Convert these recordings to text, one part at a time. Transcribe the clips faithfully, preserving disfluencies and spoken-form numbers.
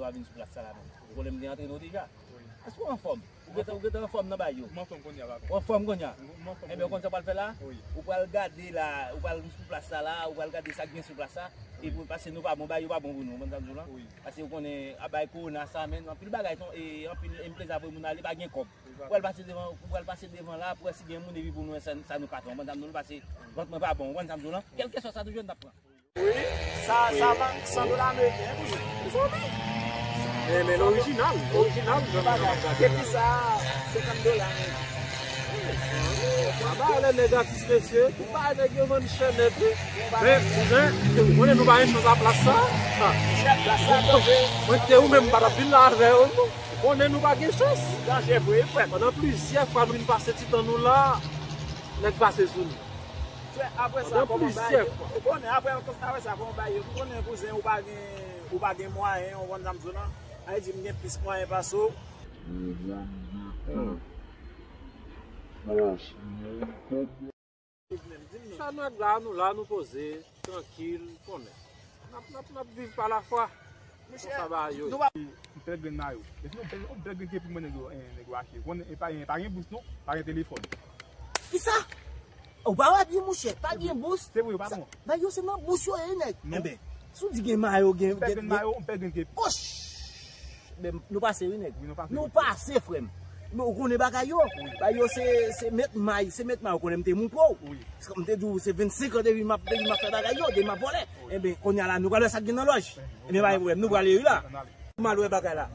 Pa vin sou plas sa la menm. Ou konnen m te antrene w deja. Wi. Èske w anfòm? Ou gentan, ou gentan anfòm nan bay yo? M anfòm kounye a, patwon. Ou anfòm kounye a? M anfòm kounye a. Enben, ou konn sa w pral fè la? Wi. Ou pral gade la, ou pral sou plas sa la, ou pral gade sa k gen sou plas sa. Wi. Epi pase nou pa bon, bay yo pa bon pou nou, ou konn sa m di w lan? Wi. Pase ou konnen, a bay kowona sa, men anpil bagay, ton, e anpil enpreza voye moun ale, pa gen kòb. Ou pral pase devan, ou pral pase devan la pou wè si gen moun epi pou nou wè sa, sa nou ka fè. Ou konn sa m di w, pase vant mwen pa bon, ou konn sa m di w lan? Kèlkeswa sa toujou n ap pran. Wi, sa, sa va san dola ameriken, wi. Mezanmi. Men, men l orijinal, l orijinal, jan nou ap gade la. Depi sa, senkant dola ameriken. Aba, lè nèg atis, mesye, tout bagay nèg yo vann chè nèt, wi. Men, kouzen, ou konnen nou pa gen chans a plas sa. Mwen kite ou menm, m pa t ap vin la avè w, non. Konnen nou pa gen chans. Danje vre, frè. Pandan plizyè fwa nou vin pase ti tan nou la, nèg pase sou nou. Frè, apre sa, kòman bagay yo? Ou konnen, apre, apre sa, kòman bagay yo? Ou konnen, kouzen, ou pa gen, ou pa gen mwayen, ou konn sa m di w lan. Sa vle di, m gen plis mwayen pase w. Sa nèg la, nou la, nou poze, trankil, konnen. N ap, n ap, n ap viv pa lafwa. Monchè, konsa bagay yo ye. M pèd grenn mayo. Depi yon pèd, yon pèd grenn kepi mwen nèg yo, eh, nèg yo achte. Konnen, e pa, e pa gen bous non, pa gen telefòn. Kisa? Ou pa wè byen, monchè, pa gen bous. Se vre, patwon. Bagay yo se nan bous yo ye, nèg. Enben, si w di gen mayo, gen, m pèd grenn mayo, m pèd grenn kepi. Osh! Men nou pase wi nèg. Wi, nou pase. Nou pase, frè m. Men ou konnen bagay yo. Wi. Bagay yo se, se met may, se met may, ou konnen m te montre w. Wi. M te di w se vennsenk an depi m ap, depi m ap fè bagay yo, depi m ap vòlè. Wi. Enben, kounye a la, nou pral wè sa k gen nan lòj. Wi. Enben, pa gen pwoblèm, nou prale wi la. Ann ale. M al wè bagay la.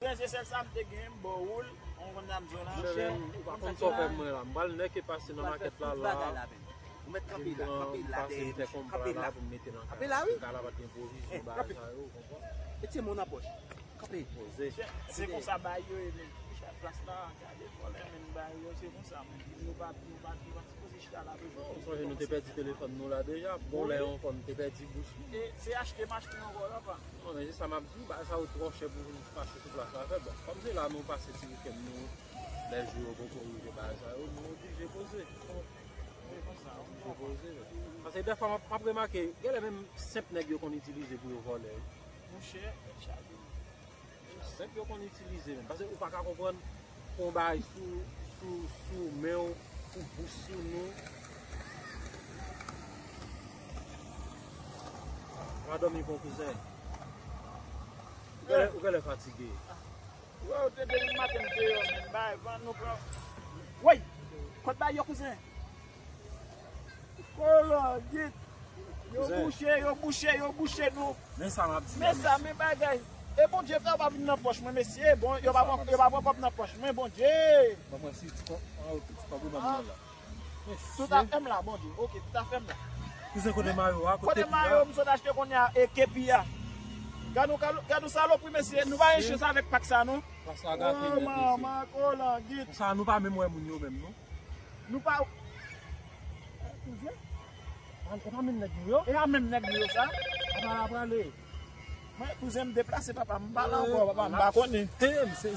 Frè, se sèl sa m te gen, m ba w l, ou konn sa m di w la. Monchè, ou pa konn sa w fè mwen la. M pral nèk e pase nan makèt la la. Ou mèt kanpe la, kanpe la dèyè. Kanpe la pou m mete nan kay la. Kanpe la, wi. Kay la pa t gen pwovizyon, bagay sa yo, ou konprann? Mete men w nan pòch. Kanpe. Poze. Se, se konsa bagay yo ye, men. Plas la, gade vòlè, men bagay yo, se konsa, men. Nou pa, nou pa, nou pa sipoze chita la toujou. Ou sonje nou te pèdi telefòn nou la deja. Bon, lè yon fwa nou te pèdi bous nou. E se achte m achte ankò la, pa. Non, men se sa m ap di w, bagay sa yo twò chè pou nou pase sou plas la fè. Bon, kòm se la nou pase ti wikenn nou, lè jou yo poko rive, bagay sa yo, nou oblije poze. Oblije poze, men. Paske dèfwa m ap, m ap remake, genlè menm senp nèg yo konn itilize pou yo vòlè, wi. Monchè, chak Senp yo konn itilize menm. Paske ou pa ka konprann pou yon bagay sou, sou, sou men w, pou bous sou nou. W a dòmi bon kouzen. Ou genlè, ou genlè fatige. Wè, ou te depi maten m deyò, men bay, van nou pran. Woy! Kot bay yo kouzen? Kologit. Yo bouche, yo bouche, yo bouche nou. Men sa m ap di la, men sa, men bagay. E Bondye fè yo pa vin nan pòch mwen, mesye. Bon, yo pa pran, yo pa pran kòb nan pòch mwen, Bondye. Ban mwen si ti kòb, an, ti kòb yo ban mwen la. Tout afè m la, Bondye. Oke, tout afè m la. Kouzen, kote mayo a, kote kepi a? Kote mayo m sot achte kounye a, e kepi a. Gad ou, gad ou salopri, mesye. Nou pa gen chans avèk pak sa, non. Pak sa gate nèt, mesye. Oh, manman, kologit. Konsa, nou pa menm wè moun yo menm, non. Nou pa. Kouzen? E pa menm nèg nou yo? E pa menm nèg nou yo sa? Apa la prale? Mwen, kouzen, m deplase, papa. M pa la ankò, papa. M pa konnen. Tem, se